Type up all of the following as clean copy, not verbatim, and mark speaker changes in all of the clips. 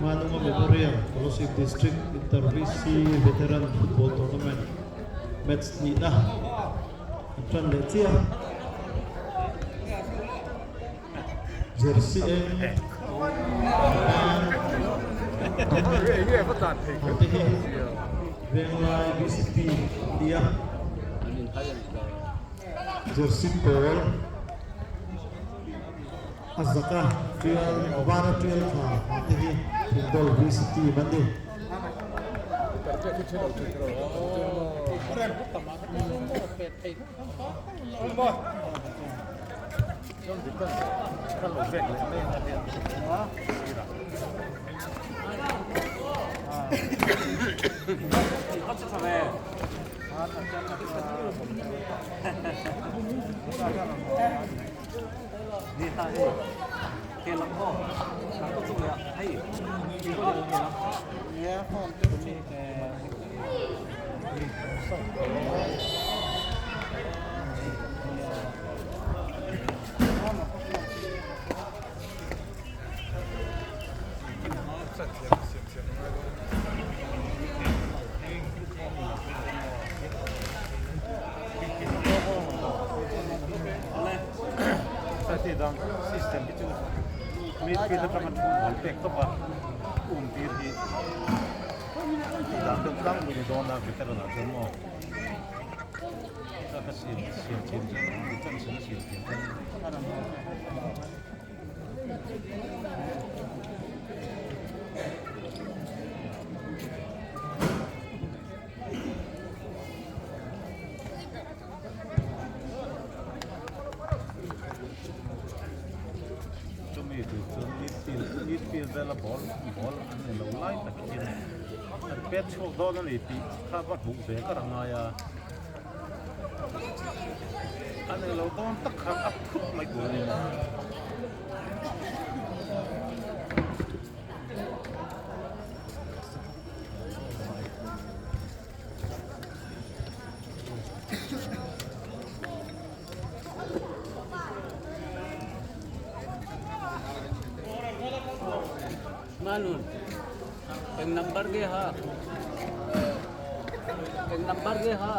Speaker 1: Manunga Memorial Kolasib District Inter VC Veteran Football Tournament match hnihna an tan leh chiah. Jersey eng ban te hi Venglai VCP an ni a, Jersey pawl a zaka tial a vana tial tha te hi Thingdawl VCP an ni.
Speaker 2: Manun, eng number nge ha? Eng number nge ha?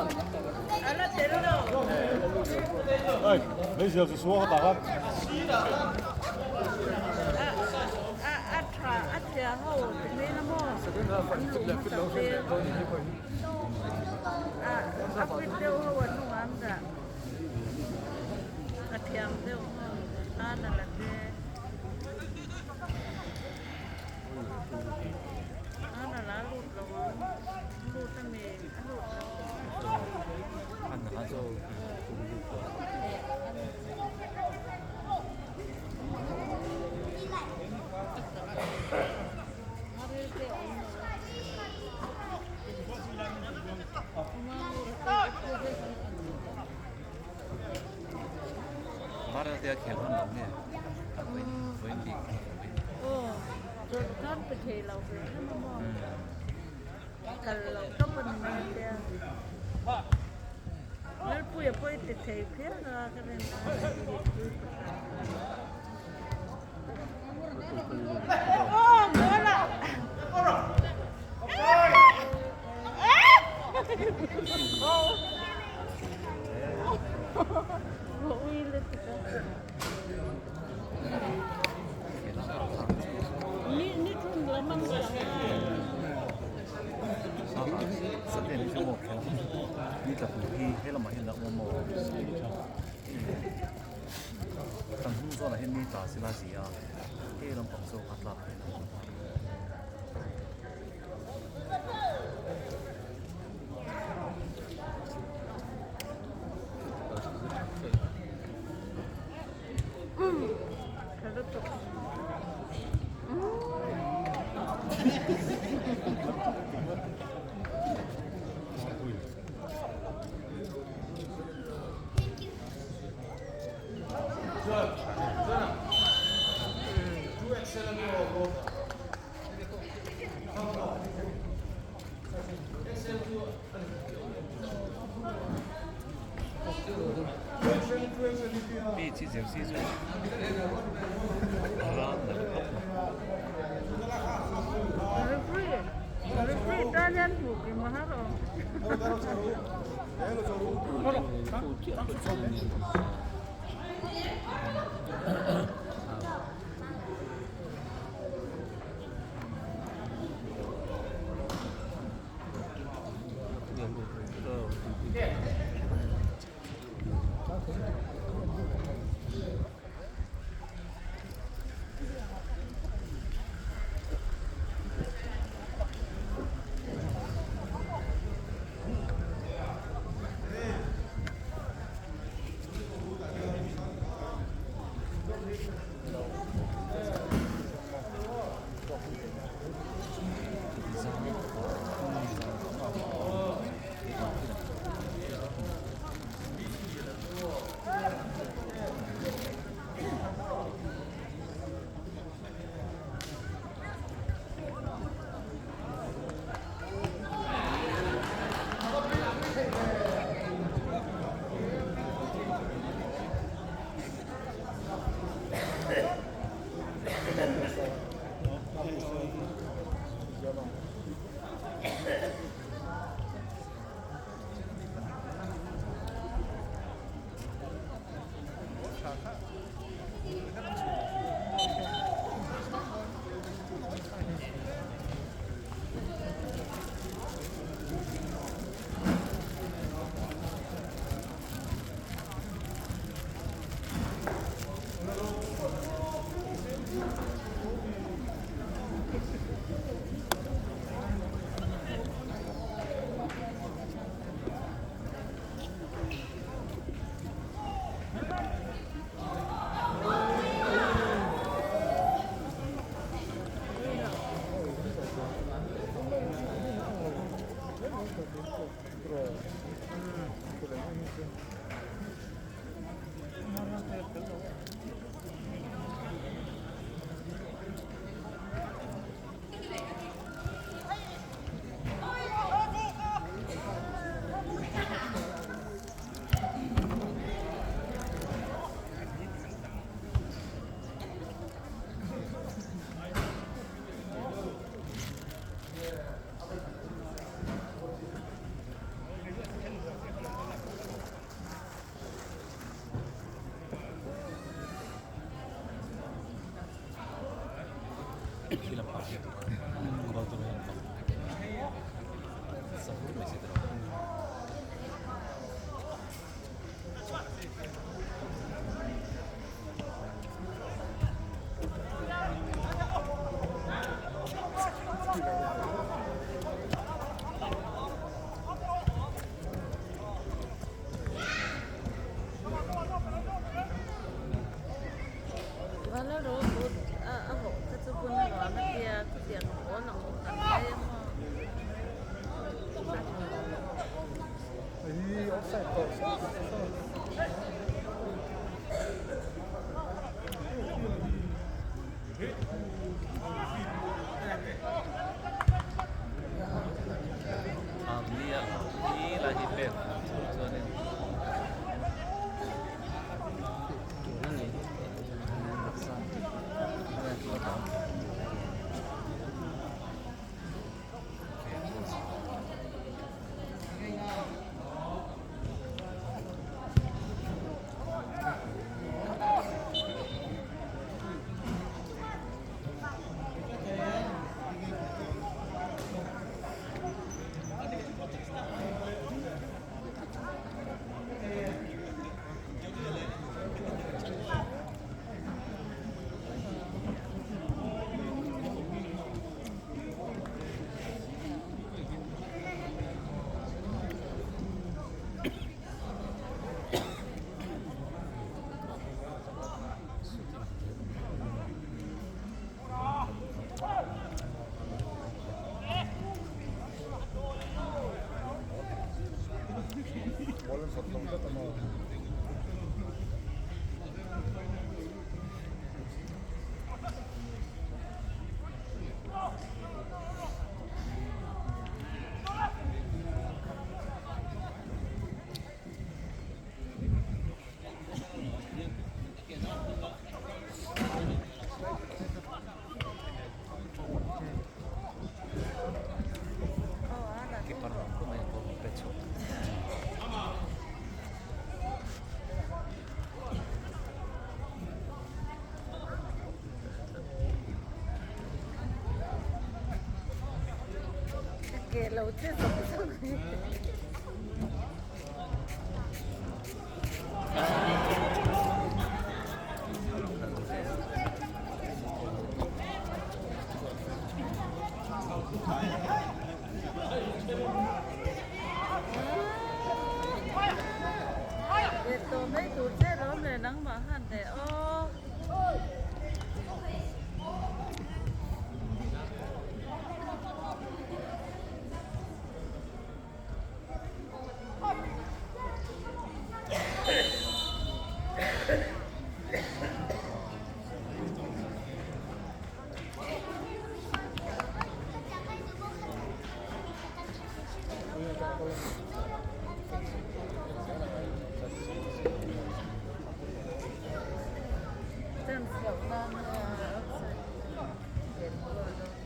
Speaker 3: lo che zawk zawk hi. Let tawh mai tur che lawm le nangmah han leh aw. Chance loh nan outside ven kual dawn.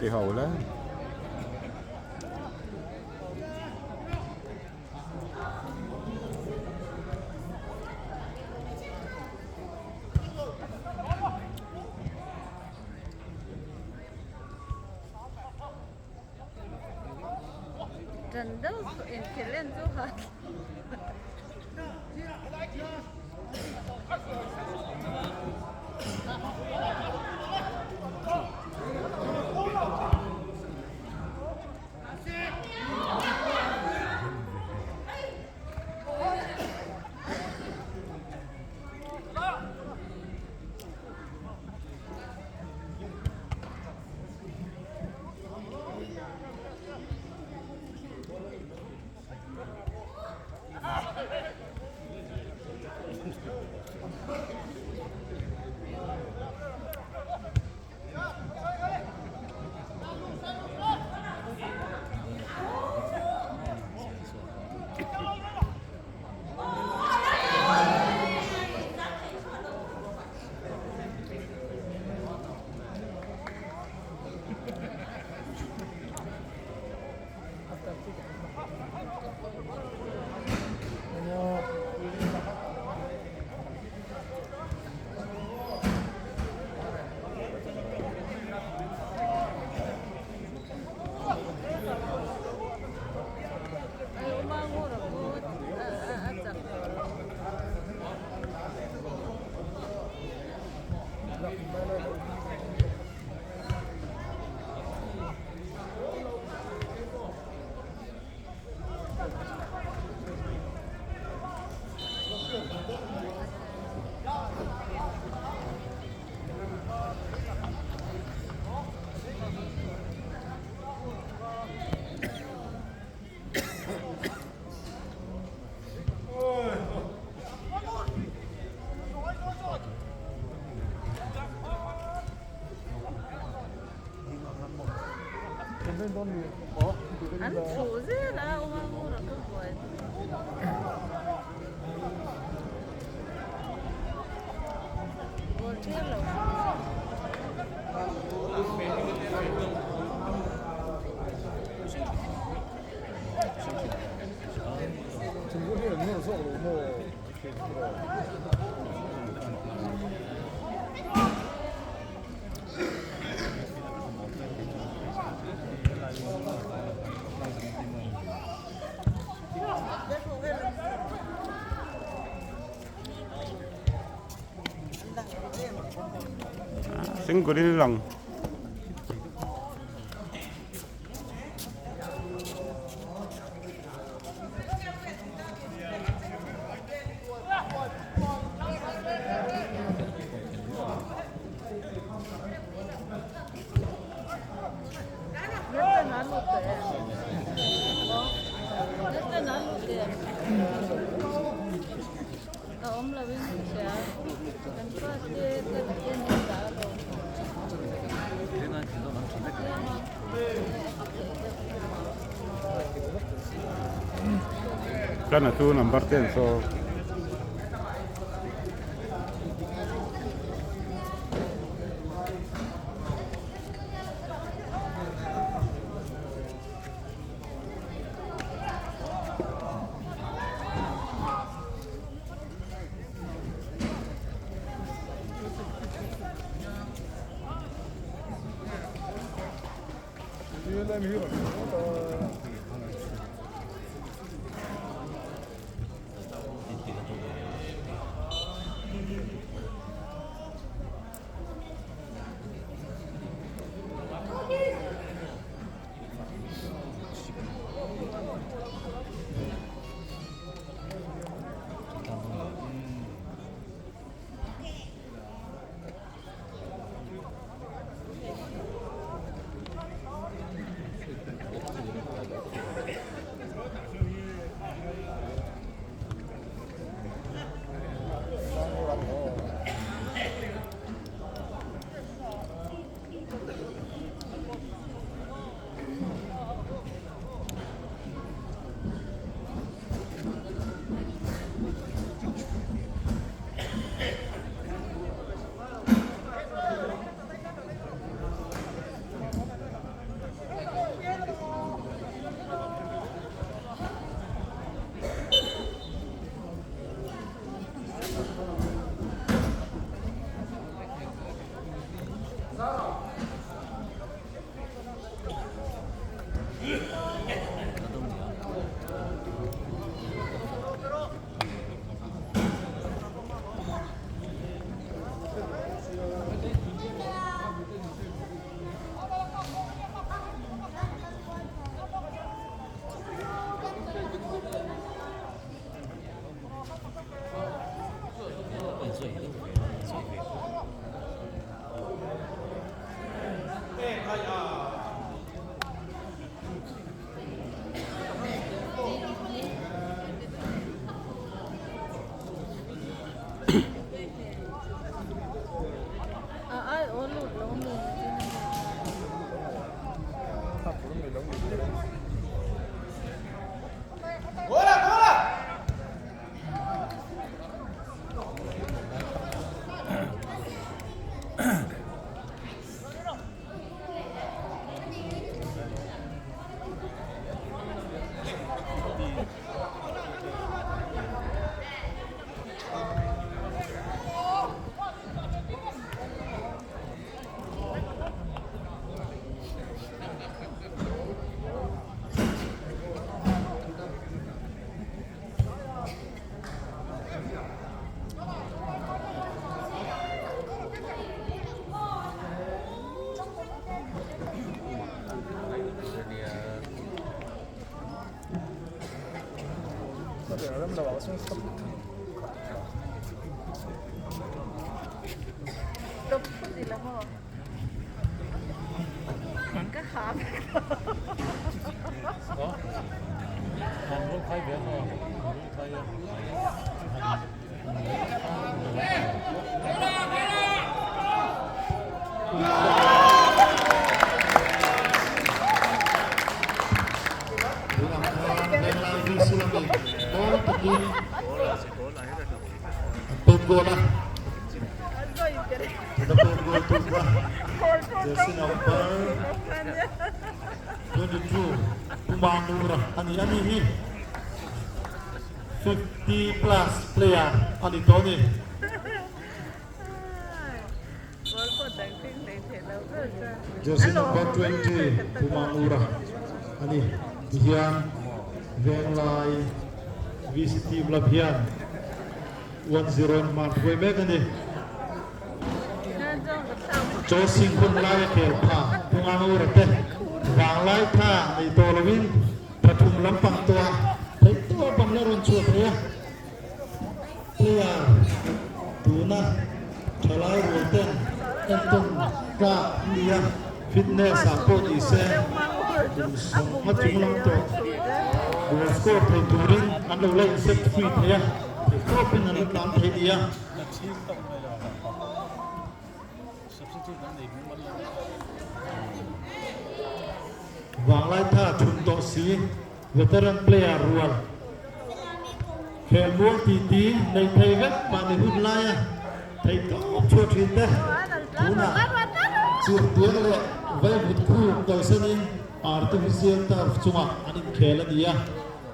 Speaker 4: 幾好啦！Ṭan
Speaker 3: deuh inkhel en chu ha. An chhuh zel a awm a ngur a ka buai. Ball tir lo.
Speaker 4: Single in lang. Tana chu number te an sawi.
Speaker 1: Tunah khan Venglai VC lamin tawl takin an pet goal a, tuna pet goal tu kha jersey number 22 Pu Manura a ni a ni hi 50 plus player a ni tawh a ni. Jersey number 20 Pu Mangura a ni. Tihian Venglai VC team lam hian 1-0 in man huai mek a ni. Chaw sing hun laia khel pha Pungangura te vanglai tha nei tawh loin pathum lampang tawha theih tawp an la rawn chhuah thei a. Player tuna thalai rual ten entawn tlak an ni a, fitness ah pawh ni se kum sawmnga chung lam tawh goal score thei turin an lo la inset free thei a, theih tawpin an la tlan thei ni a. Vanglai tha thun tawh si veteran player rual khelmual titi nei thei vek mahni hun laia theih tawp chhuah thin te tunah chirhtiang leh vaivut khu kalsanin artificial turf chungah an inkhel a ni a,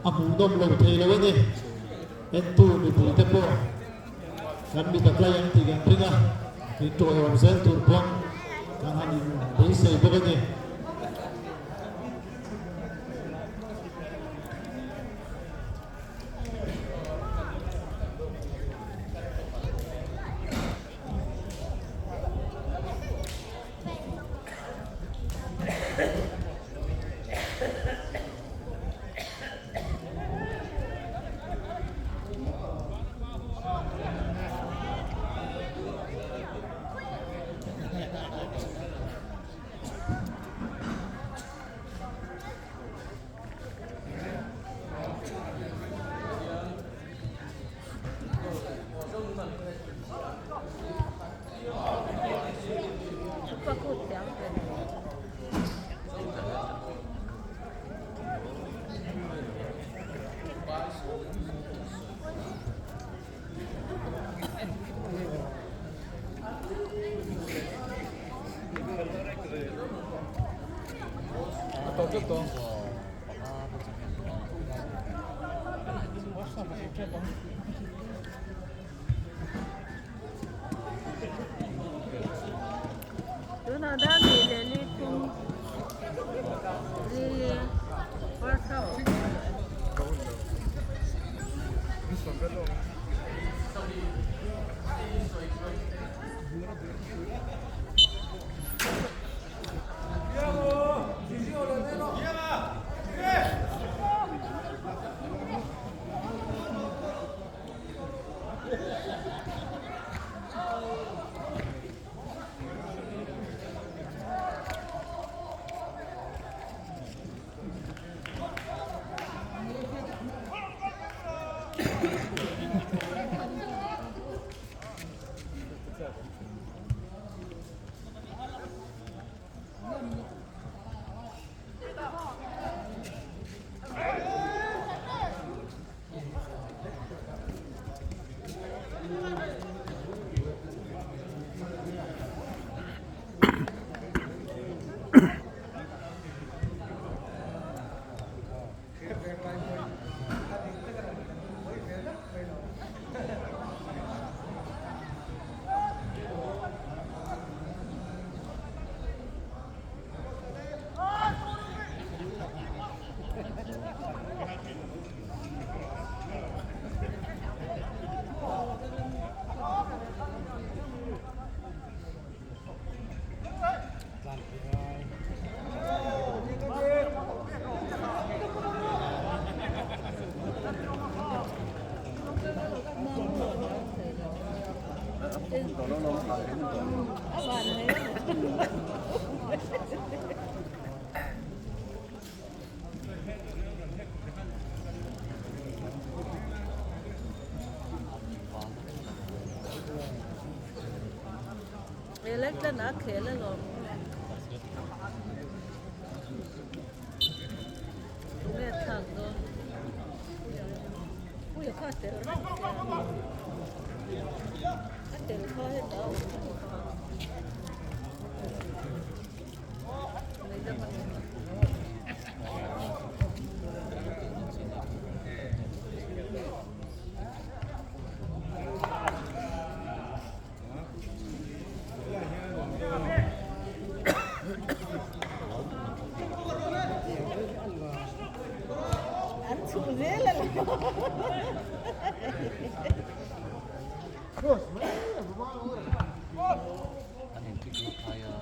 Speaker 1: a hmuhnawm lo thei lo a ni. Entu mipuite pawh kan mit a tlai ang tih kan ring a, min tawiawm zel tur pawn kan han in beisei bawk a ni.
Speaker 3: Tunah dan ni leh li thum lili first house. Electric a khel alawm. Tunge thlak dawn? Puia kha a tel reng sia. A tel kha hetah a awm tawh kha. An chhuh zel a lo.
Speaker 2: An inthik lut phai a.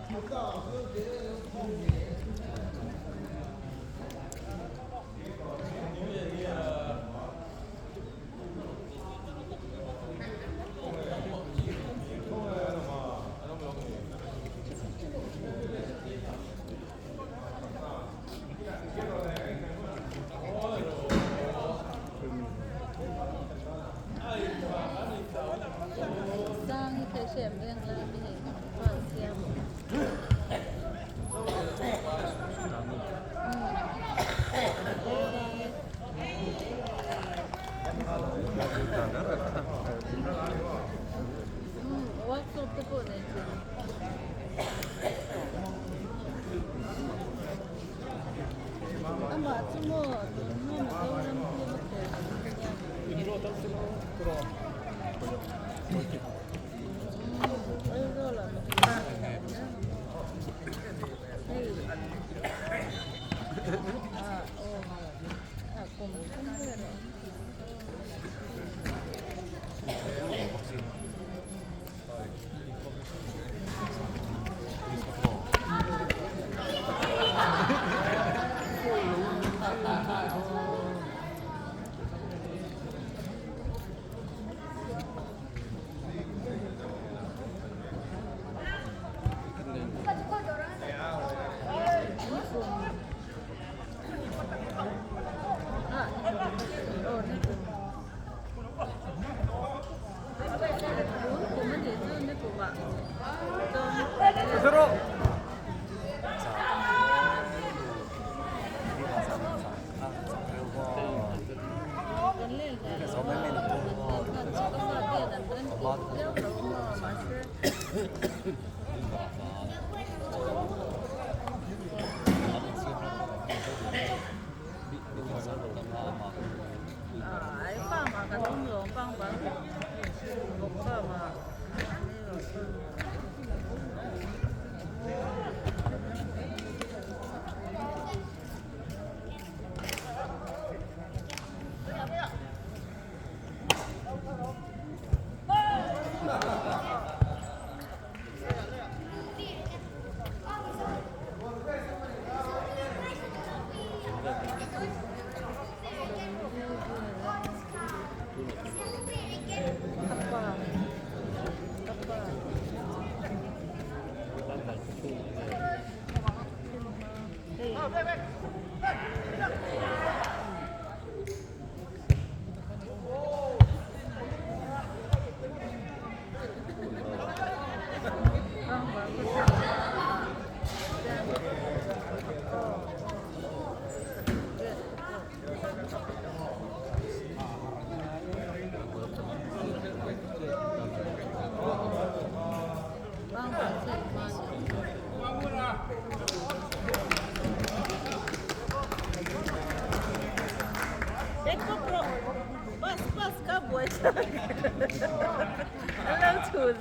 Speaker 3: Amah chu maw tun hnu Mizoram team a khel thin ania. Aizawl ah Hei ah aw ah kum thum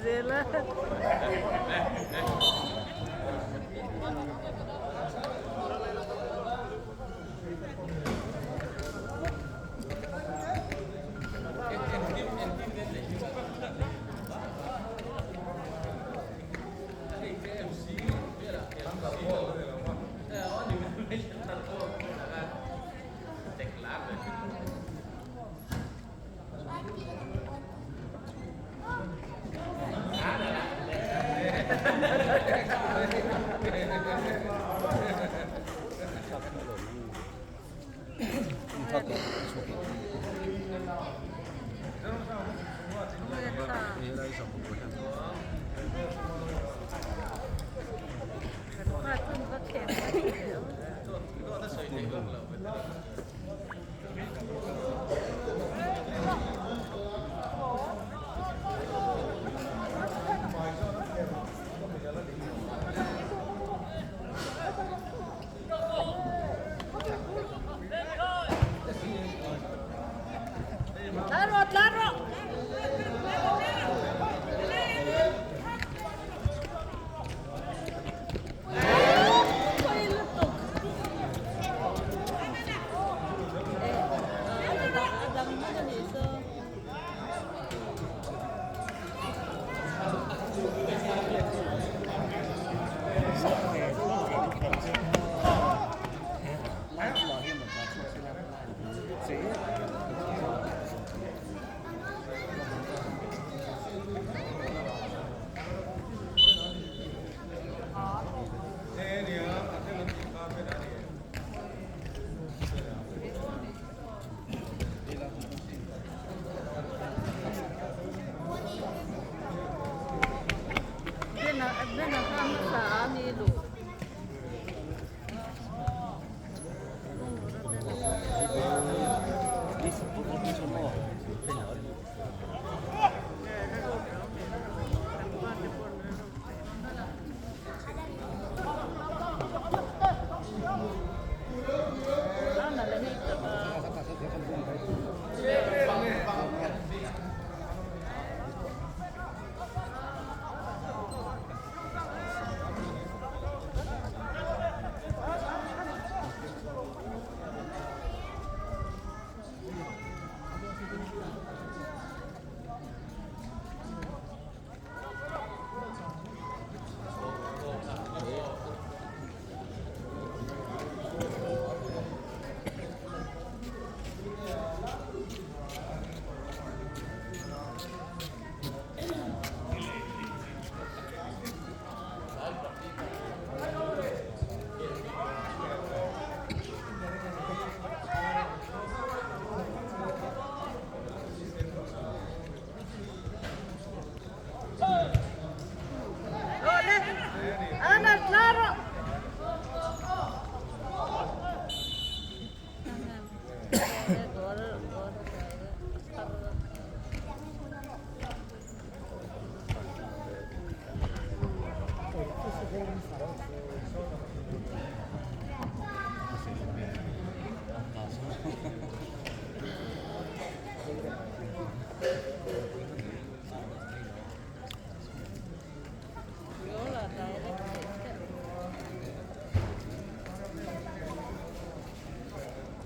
Speaker 3: vel a awm.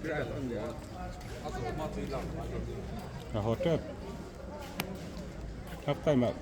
Speaker 4: A haw tep. Half time ah.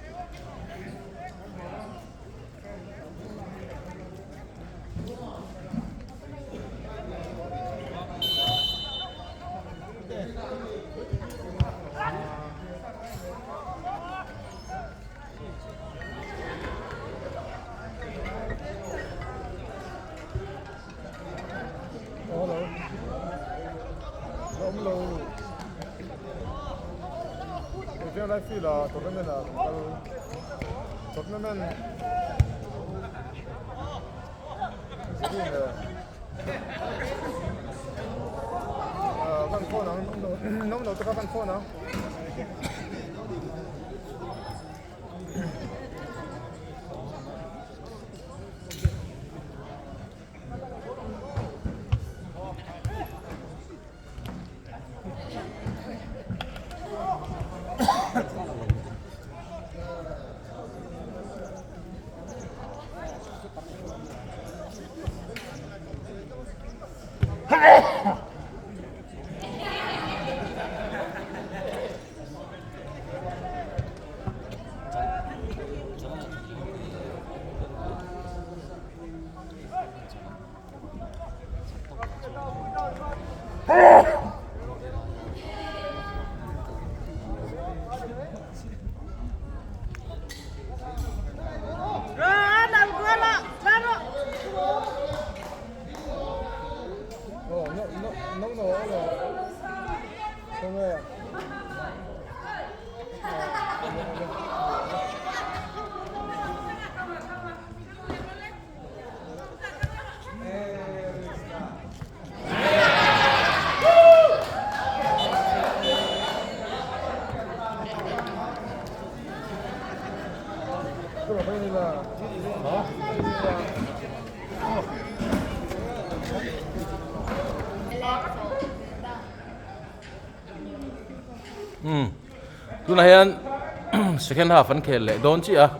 Speaker 5: Umm tunah hian second half an khel leh dawn chiah a.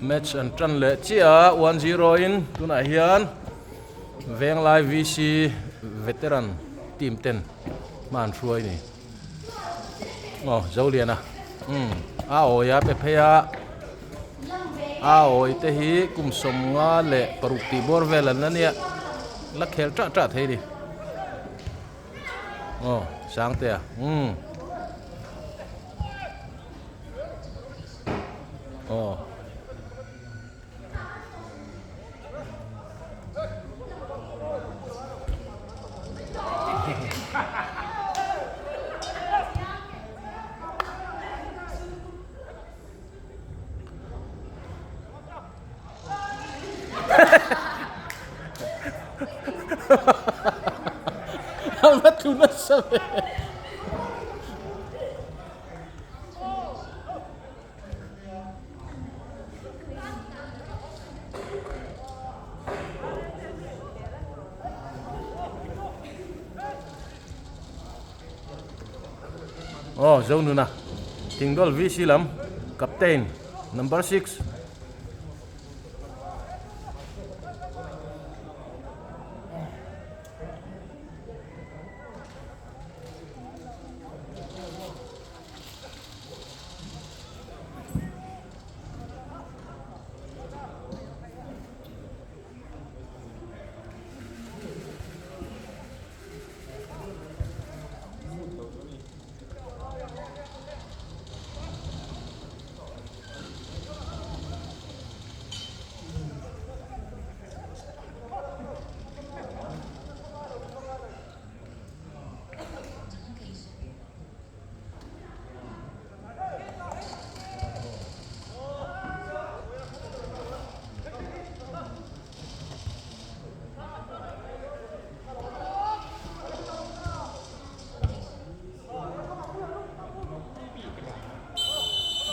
Speaker 5: Match an tan leh chiah a 1-0 in tunah hian Venglai VC veteran team ten hma an hruai a ni. Aw Zoliana umm a awi a pe phei a a awi te hi kum sawmnga leh paruk tih bawr vel an la nia la khel tah tah thei a ni aw Sangtea umm aw. A tlu nasa ve. Aw Zonuna Thingdawl VC lam captain number 6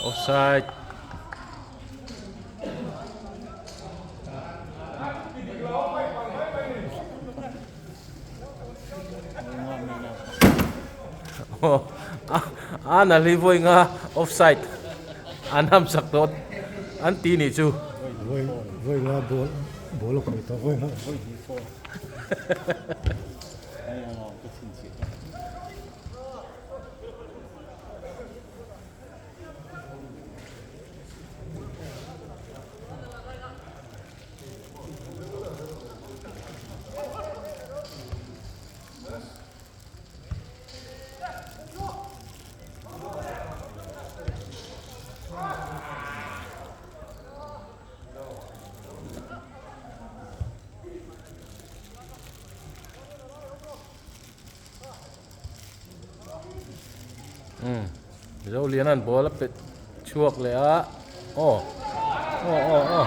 Speaker 5: Offside. A na hlei vawi nga offside an ham sak tawh an ti nih chu.
Speaker 1: Vawi nga ball ball a khawih tawh vawi nga.
Speaker 5: Zoliana'n ball a pet chhuak leh a aw aw aw aw.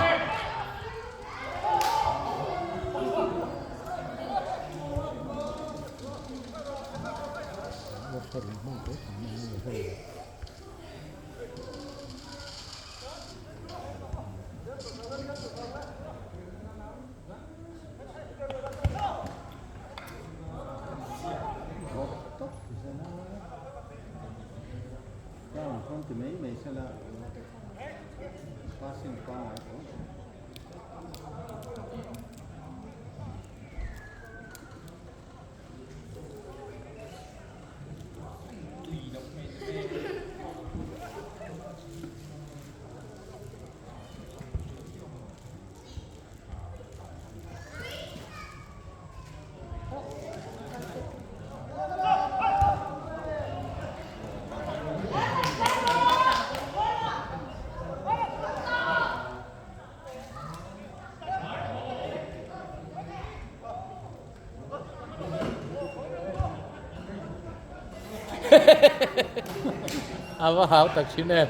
Speaker 5: A va hau tak thin em.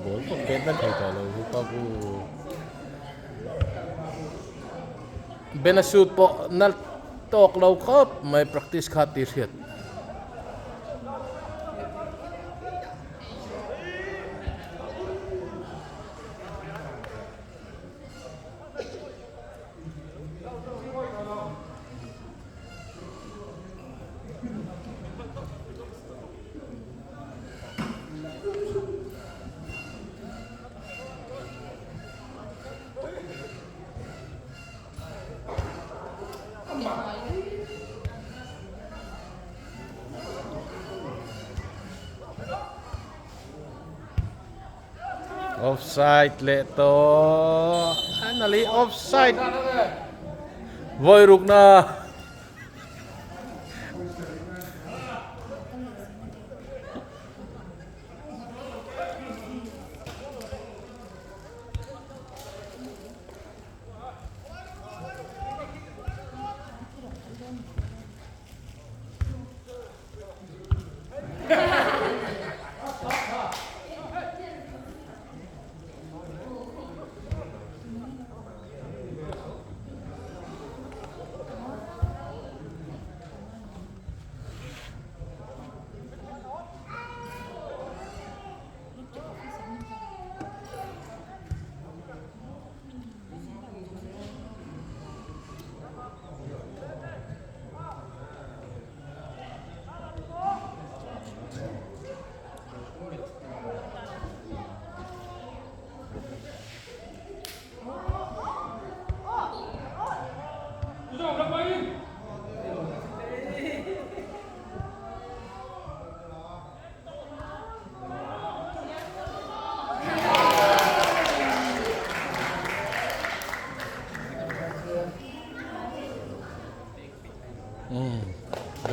Speaker 5: Ball pawh bet na thei tawh lo Lukaku. Bena shoot pawh na tawk lo khawp mai practice kha tih hriat. Offside leh tawh finally offside vawi rukna.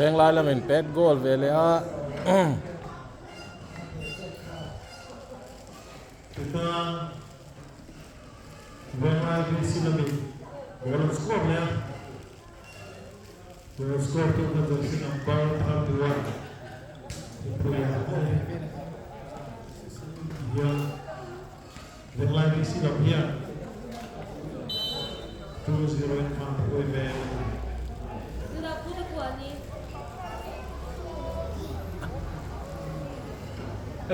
Speaker 5: Venglai lamin pet goal ve leh a.
Speaker 1: Tichuan Venglai VC lamin goal an score leh a. Goal score tu kha jersey number 31 Puia a ni. Hian Venglai VC lam hian. 2-0 in hma hruai mek a ni.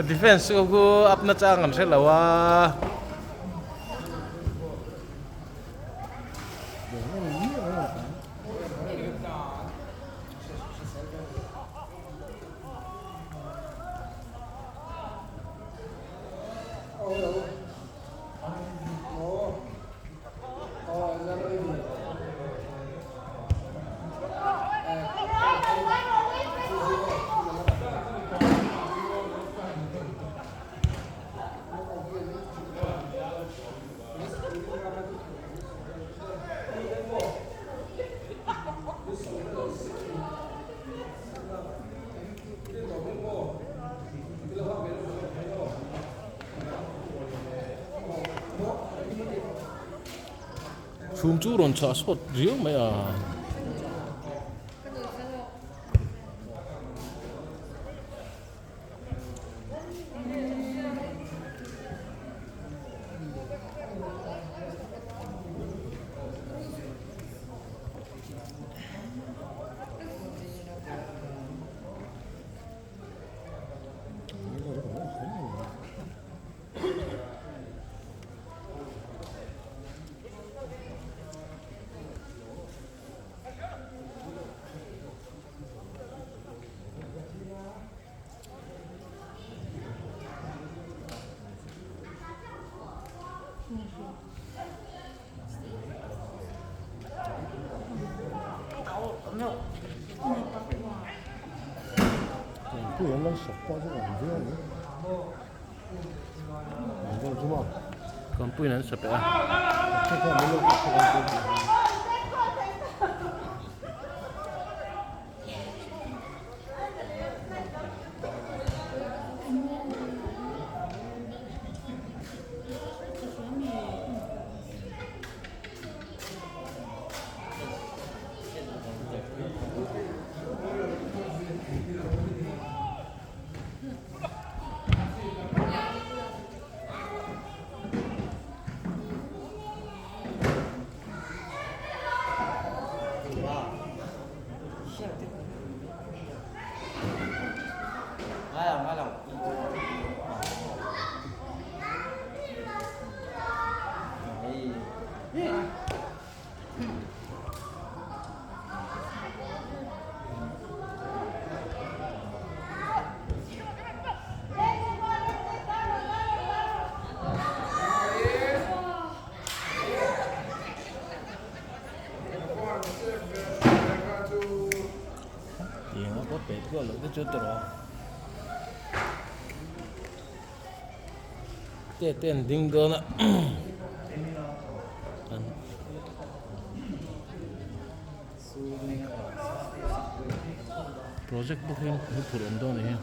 Speaker 5: Defense khu up na chang an hre lo a. Chhum chu rawn chhah sawt riau mai a. Kampuiin an sa peh a. Te te an ding dawn a an project bawk hi an phurh awm dawn a ni hi.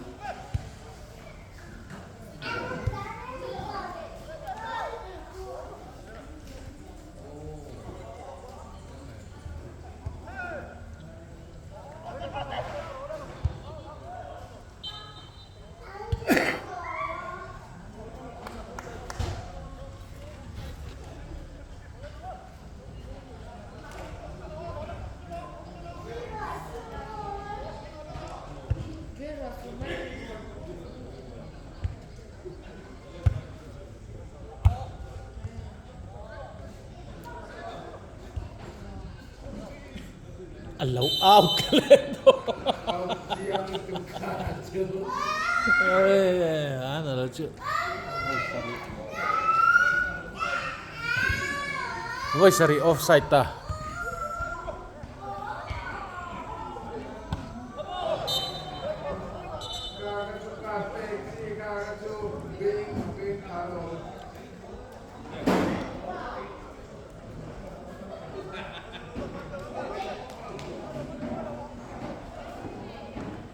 Speaker 5: A lo out leh dawn a chu vawi sarih offside ta.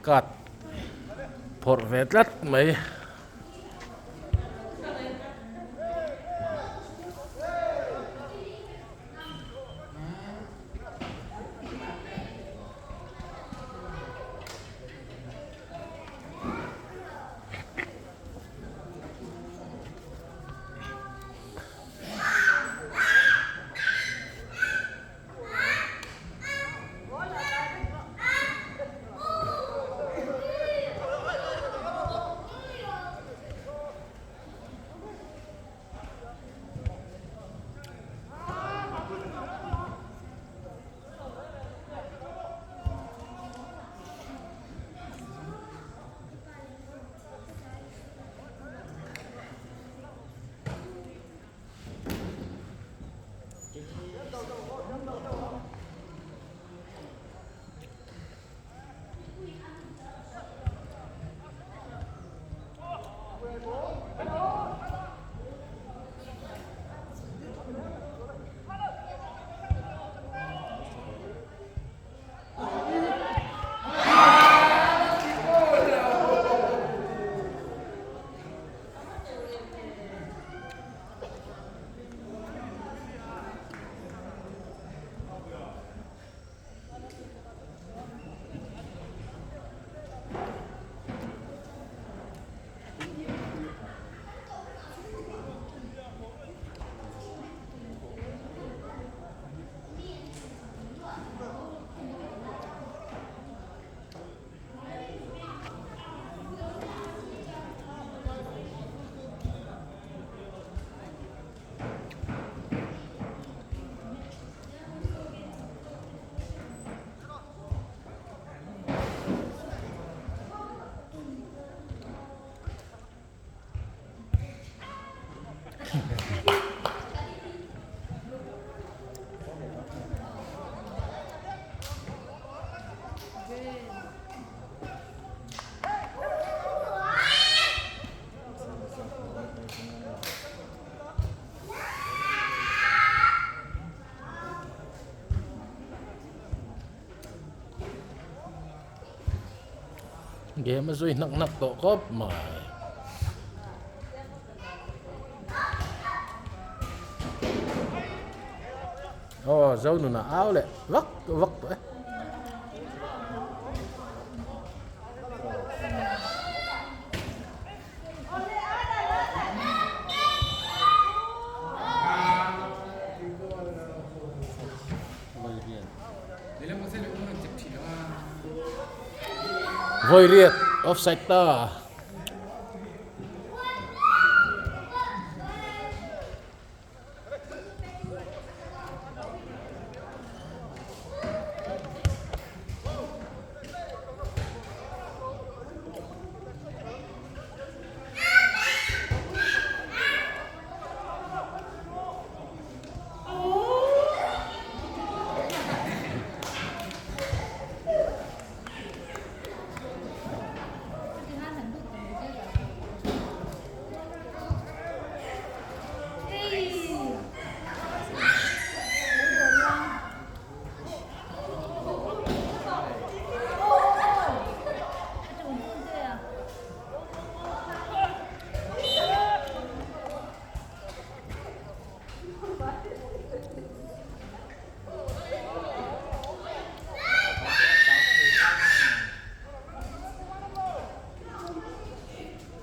Speaker 5: Card phawrh ve tlat mai. Game a zui hnak hnak tawh khawp mai. Aw zo nunah au leh vak vak tawh e. Vawi riat offside ta.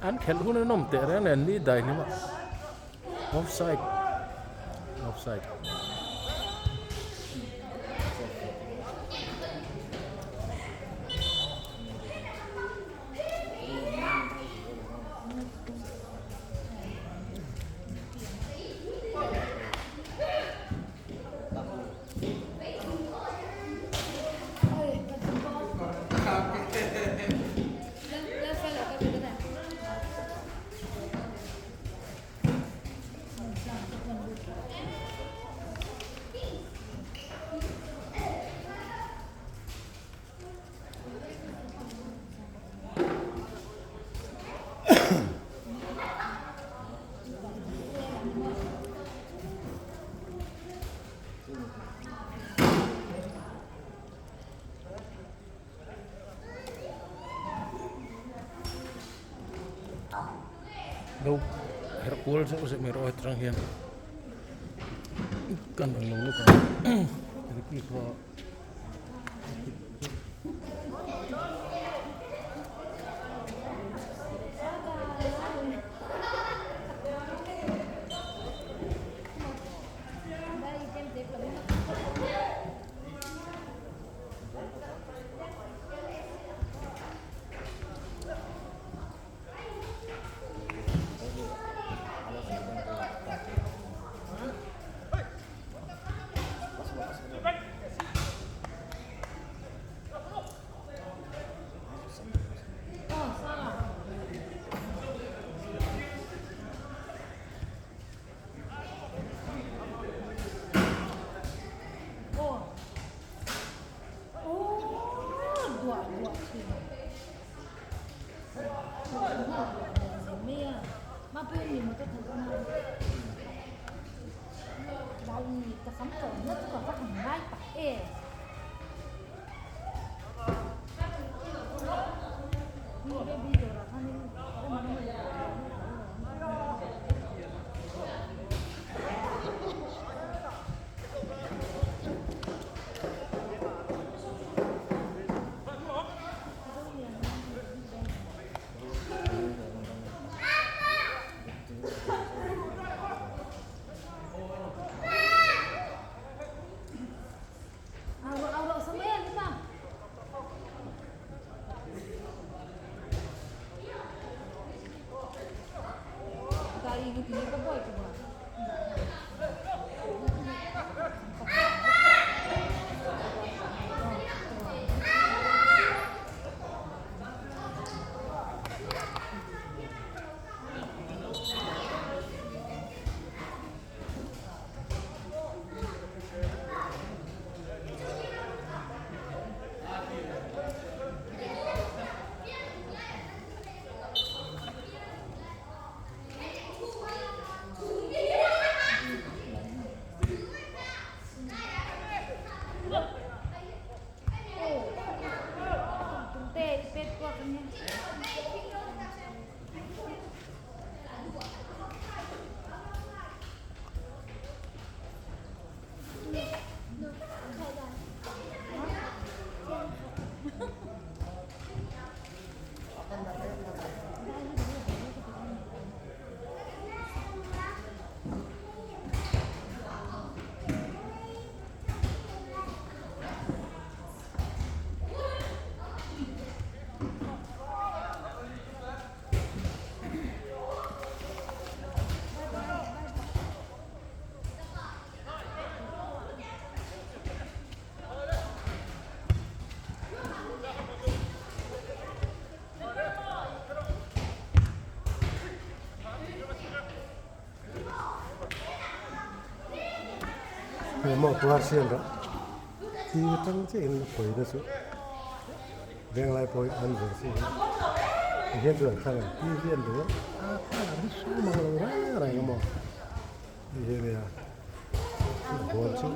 Speaker 5: An khelh hun a nawm teh reng nen ni dai hlim a offside offside. Lo herh kual zeuh zeuh mai rawh hetrang hian kan rawn lo lawk ang Ricky kha.
Speaker 6: Hei maw puar siam rawh ti tang chiah in a pawi na chu venglai pawh hi an zir si hi ti hian chuan thlang an ti hi an duh a a thlang an hre mang lo reng reng a maw hei hi ania ball chu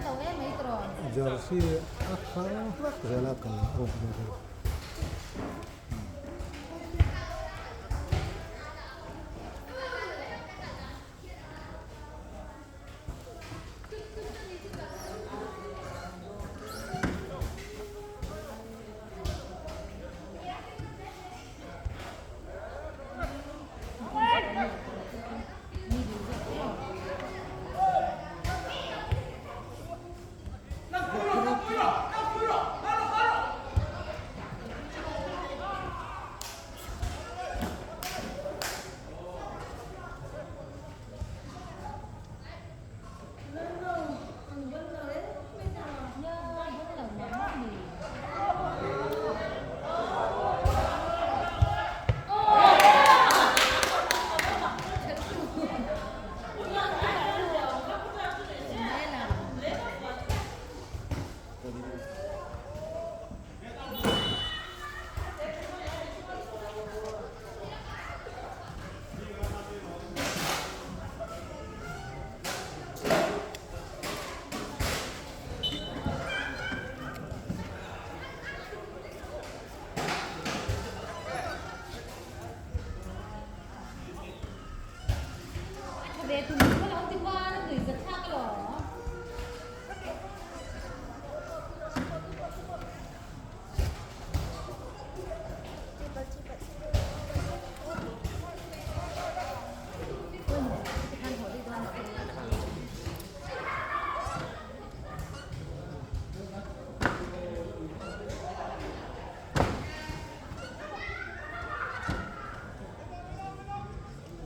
Speaker 6: jersey a hrang hlak zel a kal a awm bawk a.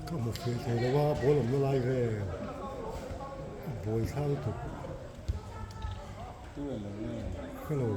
Speaker 6: Ka hmu fiah thei lo a ball awmna lai vel a buai thla lutuk. Hello.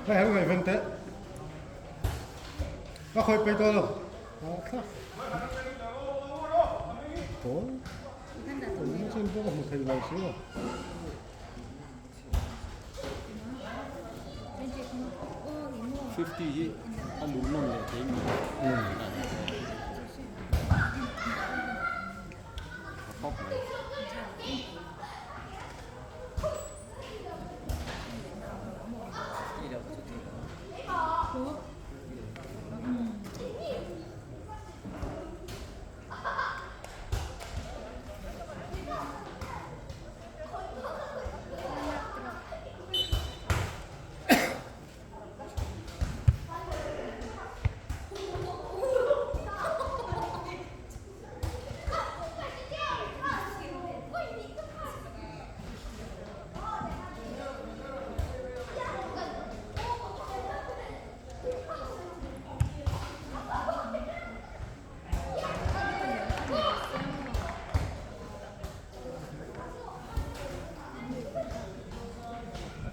Speaker 6: Hei hei ngaihven teh. Ka khawih pei tawh lo. Pawl. Kan chen pawh ka hmu thei lo si lo.
Speaker 2: 50 hi a luh nawn leh thei mi. A khawp mai.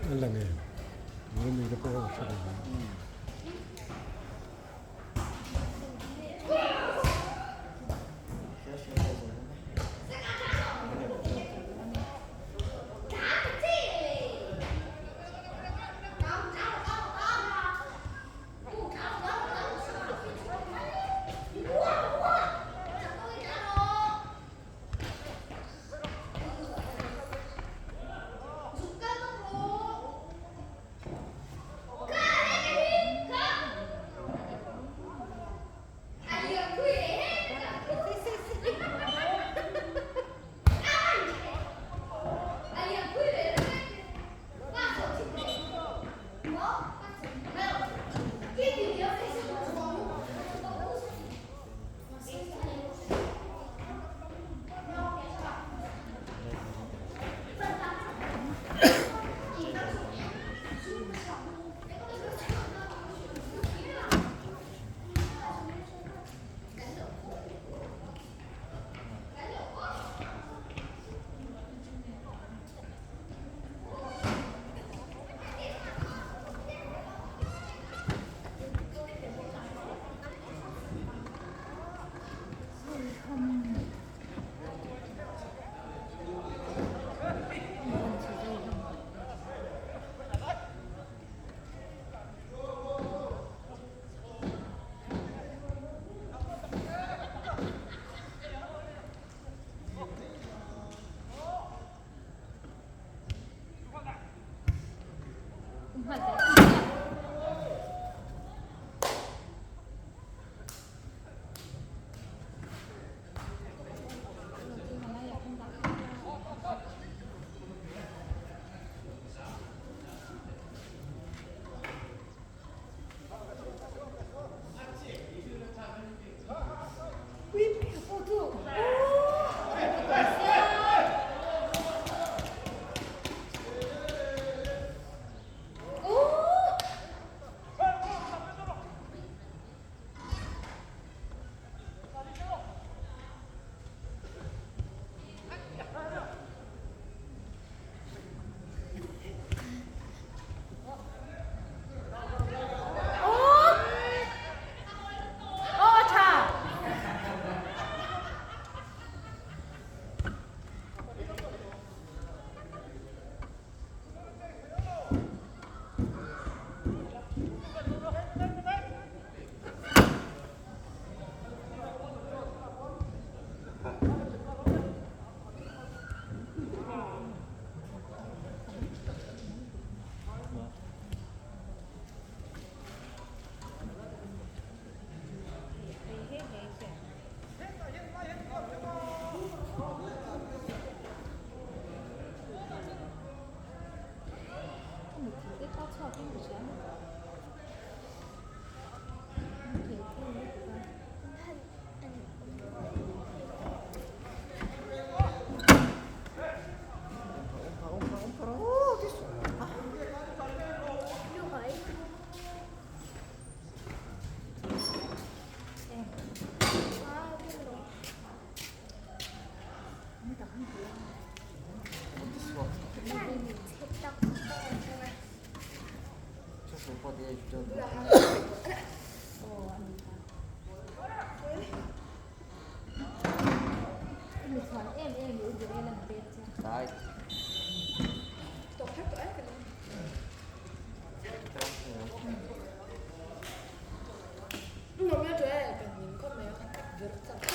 Speaker 6: An la ngei. Tuna mi te pawh a hre lo ang.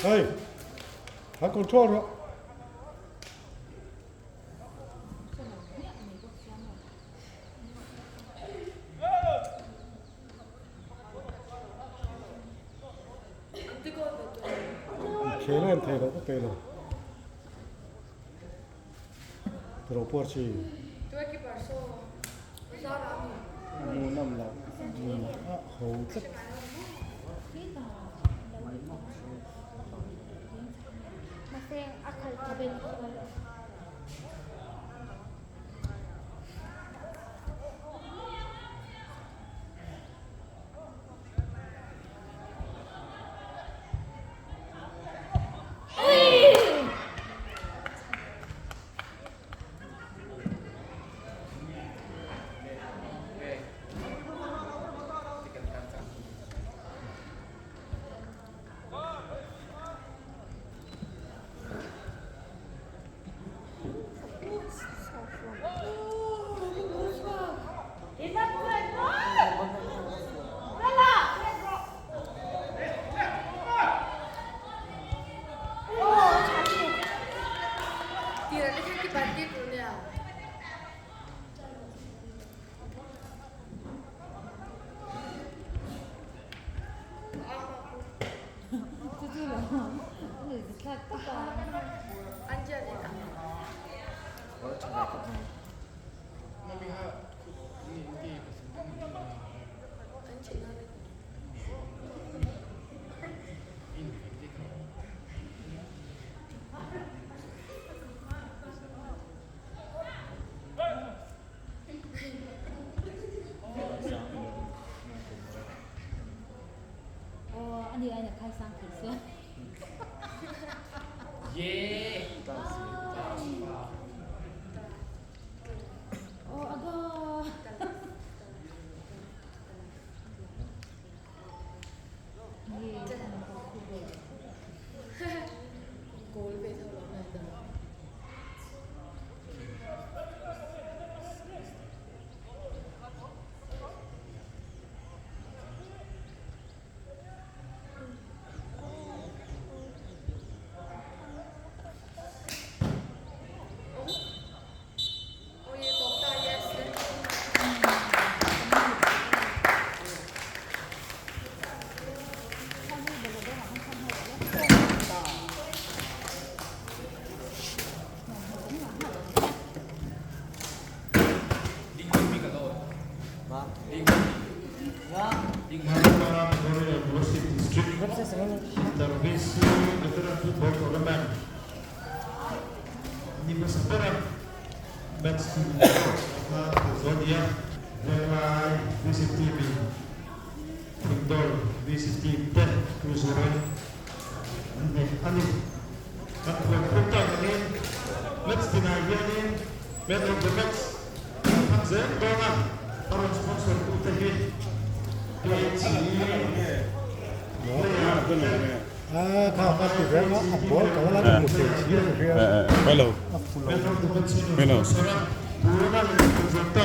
Speaker 6: Hei, a control rawh. Khel en thei lo ka pe lo. Tro por chi. Mu nam lo. A ho tlat.